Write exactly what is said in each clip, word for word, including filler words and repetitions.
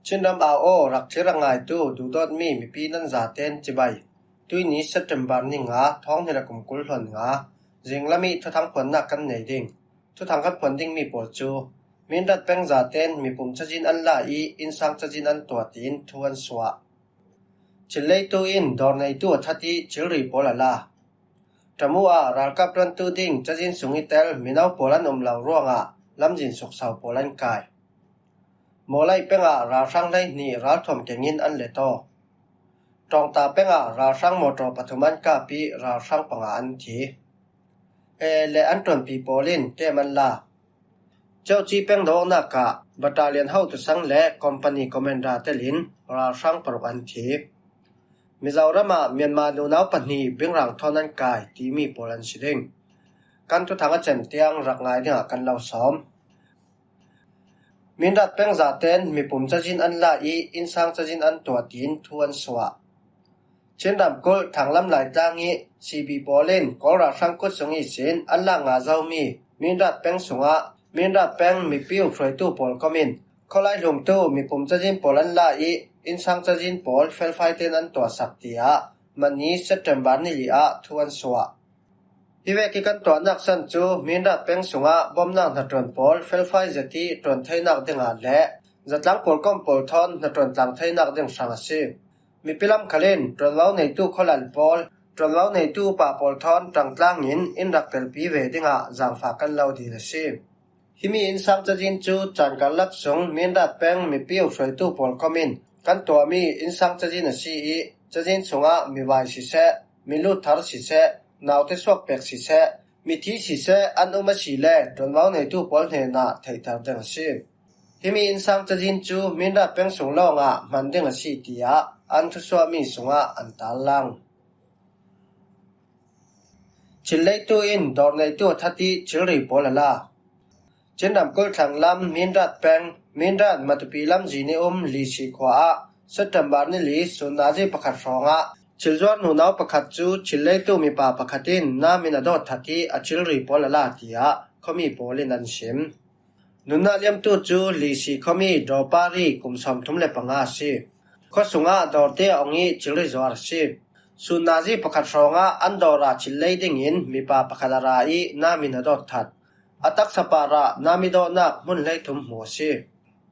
Chinram au aw, rak thlir a ngaitu duhdawtmi mipi nan zaten cibai. Tuini September ni nga, thawng hnih le kum kul hluan nga, zinglam i thuthang phuannak kan nei ding. Thuthang kan phuan dingmi pawl cu Mindat peng zaten mipum cazin an la i innsang cazin an tuah tiin thu an suah. Thilleitu in dawrneitu a that i thilri pawl a la. Tamu ah ralkap ṭuantu ding cazin sung i tel mino pawl an um lo ruangah lamzin suksau pawl an kai. Mawlai pengah ralhrang hleihnih ralthuam kengin an let aw. Ṭawngta pengah ralhrang mawṭaw pathum an kap i ralhrang panga an thi. He le an ṭuanpi pawl in kem an la. Ceuci peng dawknak ah battalion hotu sang le company commander telin ralhrang paruk an thi. Mizoram ah Myanmar nunau pahnih bingrang thawn an kai timi pawl an si ding. Kan thuthang a cem tiang rak ngai dingah kan lo sawm. Mindat peng zaten mipum cazin an la i innsang cazin an tuah tiin thu an suah. Chin ramkulh Thanglam Laitlang i C B pawl in Kawl ralhrang kut sung ihsin an lak ngah zomi Mindat peng sungah Mindat peng mipi uphruaitu pawl kom in khawlai hlumtu mipum cazin pawl an la i innsang cazin pawl felfai tein an tuahsak, tiah mani September ni li ah thu an suah. Hi vek i kan tuahnak san cu Mindat peng sungah bomnak hnaṭuan pawl felfai zet i ṭuan theinak dingah le zatlang pawl kom pawl thawn hnaṭuan tlang theinak ding hrang a si. Mipi lam khal in ṭuanvo neitu khawlal pawl, ṭuanvo neitu upa pawl thawn ṭangtlang in in rak telpi ve dingah zaangfah kan lo dil a si. Himi innsang cazin cu caan karlak sung Mindat peng mipi uphruaitu pawl kom in kan tuahmi innsang cazin a si i cazin sungah mivai siseh, milut thar siseh, naute suak pek siseh, mithi siseh an um a si le ṭuanvo neitu pawl hnenah theihter ding a si. Himi innsang cazin cu Mindat peng sung lawngah hman ding a si, tiah an thusuahmi sungah an tarlang. Thilleitu in dawrneitu a that i thilri pawl a la. Chin ramkulh thlanglam Mindat peng, Mindat Matupi lamzin i um Lisi khua ah September ni li sun nazi pakhat hrawngah thilzuar nunau pakhat cu thilleitu mipa pakhat in namin a dawt that i a thilri pawl a la, tiah khuami pawl in an sim. Nunnak liamtu cu Lisi khuami Dawpari kum sawmthum le panga a si. Khua sungah dawrte a ong i thilri zuar a si. Sun nazi pakhat hrawngah an dawr ah thil lei dingin mipa pakhat a ra i namin a dawt that. A taksa parah nami dawhnak hmun hleithum hmu a si.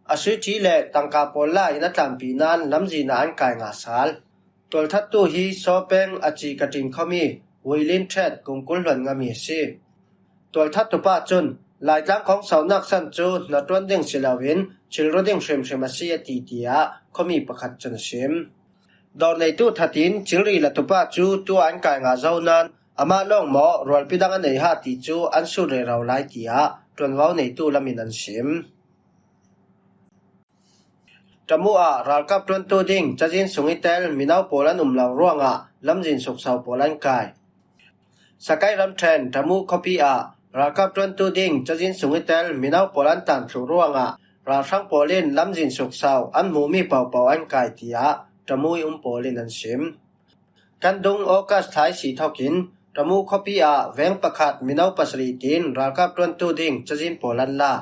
A sui ṭhi le tangka pawl la in a tlanpi nain lamzin ah an kai ngah sal. Tualthattu hi Sawpeng a ci ka ṭin khuami Wuilin Ṭhet kum kul hluan ngami a si. Tualthattu pa cun Laitlang khawng saunak san cu hnaṭuan ding si loin thilru ding hrimhrim a si a ti, tiah khuami pakhat cun a sim. Dawrneitu that in thilri latupa cu tu ah an kai ngah zo nain amah lawng maw rualpi dang a nei ha ti cu an sut rero lai, tiah ṭuanvo neitu lam in an sim. Tamu ah ralkap ṭuantu ding cazin sung i tel mino pawl an um lo ruangah lamzin suksau pawl an kai. Sakai ramṭhen Tamu khuapi ah ralkap ṭuantu ding cazin sung i tel mino pawl an tan thluh ruangah ralhrang pawl in lamzin suksau an hmumi pohpoh an kai, tiah Tamu i um pawl in an sim. Kan dung August thla i si thokin Tamu khuapi ah veng pakhat mino pasarih tiin ralkap ṭuantu ding cazin pawl an la.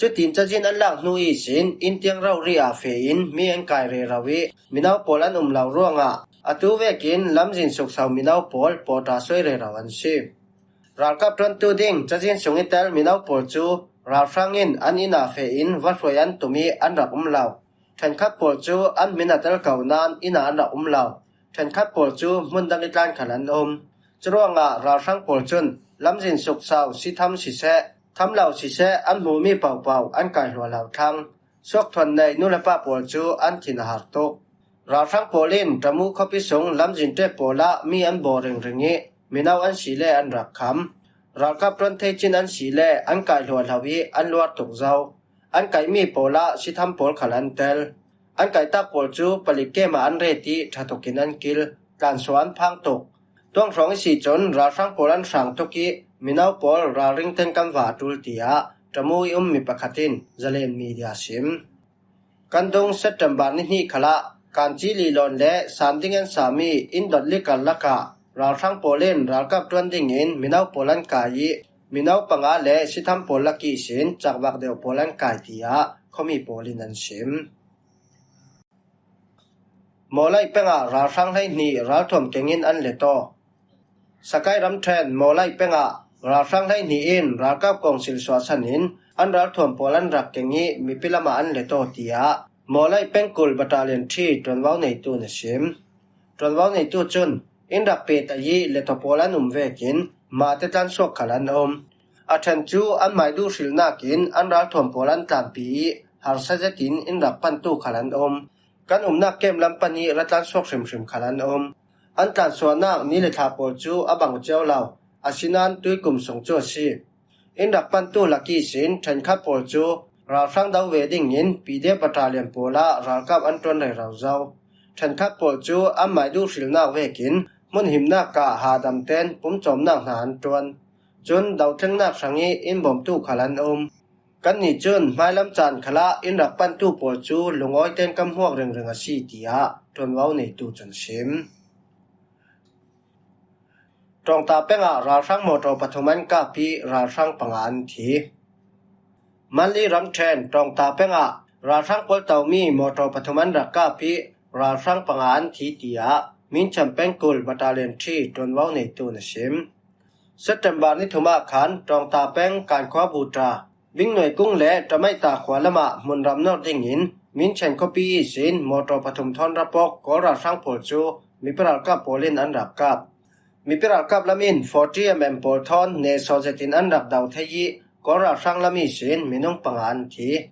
Cutin cazin an lak hnu ihsin inn tiang rori ah feh in mi an kai rero i mino pawl an um lo ruangah atu vekin lamzin suksau mino pawl pawṭa suai rero an si. Ralkap ṭuantu ding cazin sung i tel mino pawl cu ralhrang in an inn ah feh in vahruai an tum i an rak um lo. Ṭhenkhat pawl cu an min a tel ko nain inn ah an rak um lo. Ṭhenkhat pawl cu hmun dang i tlan khal an um. Curuangah ralhrang pawl cun lamzin suksau sitham siseh, tham lo siseh an hmumi pohpoh an kai hluahlo thlang. Suakthuan nei nulepa pawl cu an thin a har tuk. Ralhrang pawl in Tamu khuapi sung lamzin ṭep pawl ah mi an baw ringring i mino an si le an rak kham. Ralkap ṭuan thei cin an si le an kai hluahlo i an luar tuk zo. An kaihmi pawl ah sitham pawl khal an tel. An kaihtak pawl cu palik kem ah an ret i ṭha tukin an kil, tlansuah an phang tuk. Tuang hrawng i si cun ralhrang pawl an hrang tuk i mino pawl ralring ten kan va a ṭul, tiah Tamu i ummi pakhat in Zalen Media sim. Kan dung September ni hnih khalah Kanci Lilawn le Sanding an sami inn dot li karlakah ralhrang pawl in ralkap ṭuan dingin mino pawl an kai i mino panga le sitham pawl lak ihsin cakvak deuh pawl an kai, tiah khuami pawl in an sim. Mawlai pengah ralhrang hleihnih ralthuam kengin an let aw. Sakai ramṭhen Mawlai pengah ralhrang hleihnih in ralkap kawngsil suahsanin an ralthuam pawl an rak keng ih mipi lamah an let aw, tiah Mawlai pengkul Battalion three ṭuanvo neitu in a sim. Ṭuanvo neitu cun in rak pehtaih ih lethaw pawl an um vekin mahte tlansuak khal an um. A ṭhen cu anmai duhhrilhnak in an ralthuam pawl an tlanpi ih harsa zetin in rak pantu khal an um. Kan umnak kem lam pan ih ra tlansuak hrimhrim khal an um. An tlansuahnak ni le thla pawl cu a bang cio lo, asinain tuikum sung cu a si. In rak pantu lak ihsin ṭhenkhat pawl cu ralhrang do ve dingin P D F Battalion pawl ah ralkap an ṭuan rero zo. Ṭhenkhat pawl cu anmai duhhrilhnak vekin hmunhimnak ah hahdam tein pumcawmnak hna an ṭuan. Cun dotlingnak hrangih in bawmtu khal an um. Kannih cun hmailam caan khalah in rak pantu pawl cu lungawi tein kan hmuak ringring a si, tiah ṭuanvo neitu cun a sim. Ṭawngta pengah ralhrang mawṭaw pathum an kap ih ralhrang panga an thi. Manli ramṭhen Ṭawngta pengah ralhrang pawl tomi mawṭaw pathum an rak kap ih ralhrang panga an thi, tiah Mincham pengkul Battalion three ṭuanvo neitu in a sim. September ni thum ah khan Ṭawngta peng Kankhua Buta, Bingnuai kung le Ṭamaihta khua lamah hmunram nor dingin Minchen khuapi ihsin mawṭaw pathum thawn ra pawk Kawl ralhrang pawl cu mipi ralkap pawl in an rak kap. Mipi ralkap lam in forty mm pawl thawn nehsawh zetin an rak do thei ih Kawl ralhrang lam ihsin minung panga an thi.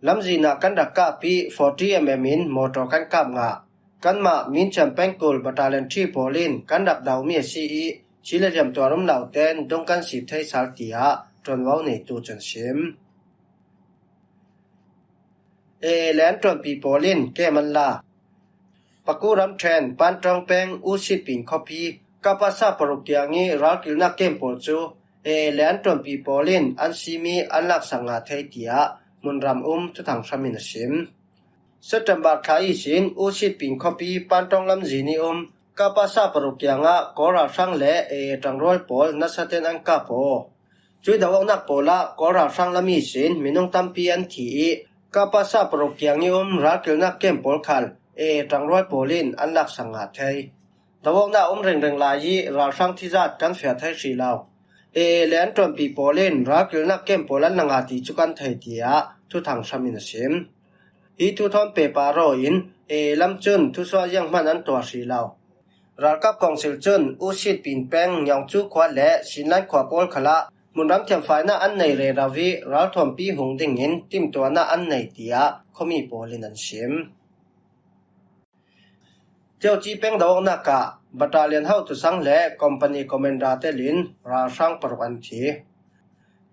Lamzin ah kan rak kap ih forty mm in mawṭaw kan kap ngah. Kanmah Mincham pengkul Battalion three pawl in kan rak domi a si ih, thil le liam tuar um lo tein dung kan sip thei sal, tiah ṭuanvo neitu cun sim. A A le an ṭuanpi pawl in kem an la. Paku ramṭhen Panṭawng peng Usit Pin khuapi Kapasa paruk kiang ih ralkilnak kem pawl cu A A le an ṭuanpi pawl in an sim ih an laksak ngah thei, tiah hmunram um Thuthang Hram in a sim. September thla ihsin Usit Pin khuapi Panṭawng lamzin ih um Kapasa paruk kiangah Kawl ralhrang le A A ṭangrual pawl nasa tein an kap aw. Cuih do-awknak pawl ah Kawl ralhrang lam ihsin minung tampi an thi ih Kapasa paruk kiang ih um ralkilnak kem pawl khal A A ṭangrual pawl in an laksak ngah thei. Do-awknak um ringring lai ih ralhrang thizat kan fiah thei hrih lo. A A le an ṭuanpi pawl in ralkilnak kem pawl an la ngah ti cu kan thei, tiah Thuthang Hram in a sim. Hi thu thawn pehpar aw in A A lam cun thusuah zianghman an tuah hrih lo. Ralkap kawngsil cun Usit Pin peng Nyawngcu khua le Sinlan khua pawl khalah hmunram thiamfainak an nei rero ih ralthuampi hung dingin timtuahnak an nei, tiah khuami pawl in an sim. Ceuci peng do-awknak ah Battalion hotu sang le Company Commander telin ralhrang paruk an thi.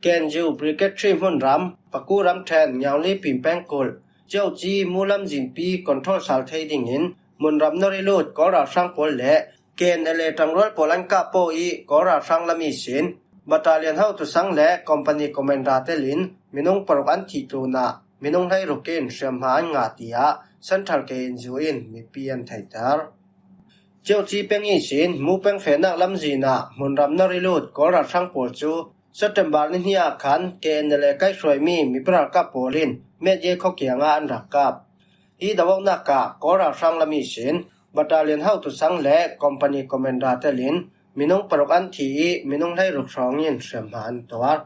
K N U Brigade three hmunram Paku ramṭhen Ngiaungli Pin pengkulh Ceuci mu lamzinpi control sal thei dingin hmunram nor ih lut Kawl ralhrang pawl le K N L A ṭangrual pawl an kap aw ih Kawl ralhrang lam ihsin Battalion hotu sang le Company Commander telin minung paruk an thih tlunah minung hleiruk in hriamhma an ngah, tiah Central K N U in mipi an theihter. Ceuci peng ihsin mu peng fehnak lamzin ah hmunram nor ih lut Kawl ralhrang pawl cu September ni hnih ah khan K N L A kaihhruaimi mipi ralkap pawl in Metye khua kiangah an rak kap. Hi do-awknak ah Kawl ralhrang lam ihsin Battalion hotu sang le Company Commander telin minung paruk an thi ih minung hleiruk hrawng in hriamhma an tuar.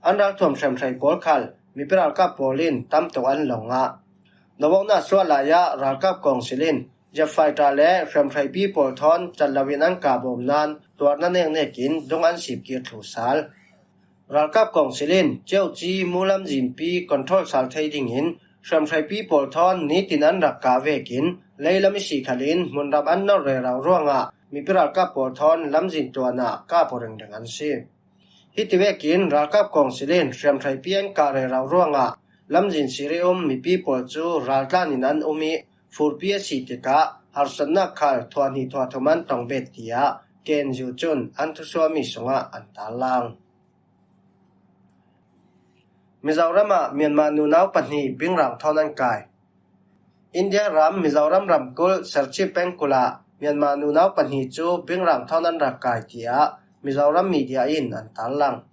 An ralthuam hriamhrei pawl khal mipi ralkap pawl in tam tuk an lawng ngah. Do-awknak suah lai ah ralkap kawngsil in jet fighter le hriamhreipi pawl thawn cat loin an kah bawm nain tuarna neknek in dung an sip kir thlu sal. Ralkap kawngsil in Ceuci mu lamzinpi control sal thei dingin hriamhreipi pawl thawn nitin an rak kah vekin leilam ihsi khalin hmunram an nor rero ruangah mipi ralkap pawl thawn lamzin tuanah kah pawh ringring an si. Hiti vekin ralkap kawngsil in hriamhreipi an kah rero ruangah lamzin sir ih um mipi pawl cu raltlan in an um ih furpi a si tikah harsatnak khal thuahhnih thuahthum an tong bet, tiah K N U cun an thusuahmi sungah an tarlang. Mizoram ah Myanmar nunau pahnih bingrang thawn an kai. India ram Mizoram ramkulh Serchhip pengkulh ah Myanmar nunau pahnih cu bingrang thawn an rak kai, tiah Mizoram media in an tarlang.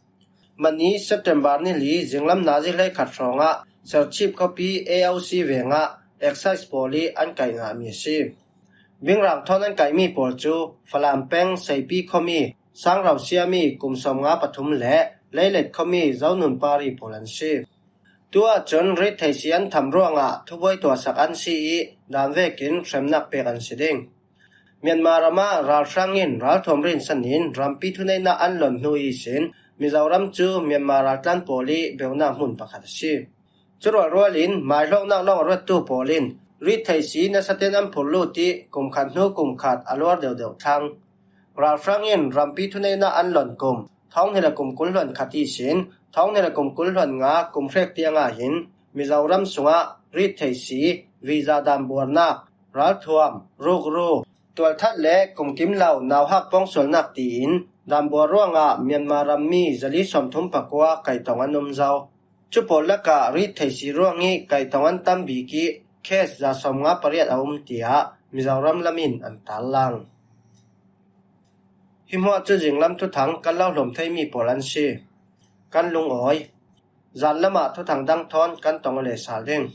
Mani September ni li zinglam nazi hleikhat hrawngah Serchhip khuapi A O C vengah excise pawl ih an kaih ngahmi a si. Bingrang thawn an kaihmi pawl cu Falam peng Seipi khuami Sangrau Siami kum sawmnga pathum le Leilet khuami Zonun Pari pawl an si. Tuah cun rit theih si an tham ruangah thubuai tuahsak an si ih, dan vekin hremnak pek an si ding. Myanmar ramah ralhrang in ralthuam rinsan in rampi thuneihnak an lon hnu ihsin Mizoram cu Myanmar raltlan pawl ih beunak hmun pakhat a si. Cu rualrual in maihlawknak lawng a ruattu pawl in rit theih si nasa tein an phurh lut ih kum khat hnu kum khat a luar deuhdeuh thlang. Ralhrang in rampi thuneihnak an lon kum thawng hnih le kum kul hluan khat ihsin thawng hnih le kum kul hluan nga kum hrek tiang ah hin Mizoram sungah rit theih si, visa dan buarnak, ralthuam, rukru, tualthat le kumkim lo nauhak pawngsualnak tiin dan buar ruangah Myanmar rammi zali sawmthum pakua kaih tong an um zo. Cu pawl lakah rit theih si ruang ih kaih tong an tam bik ih kes za sawmnga pariat a um, tiah Mizoram lam in an tarlang. Hi hmuah cu zinglam thuthang kan lo hlawm theimi pawl an si. Kan lungawi. Zan lamah thuthang dang thawn kan tong le sal ding.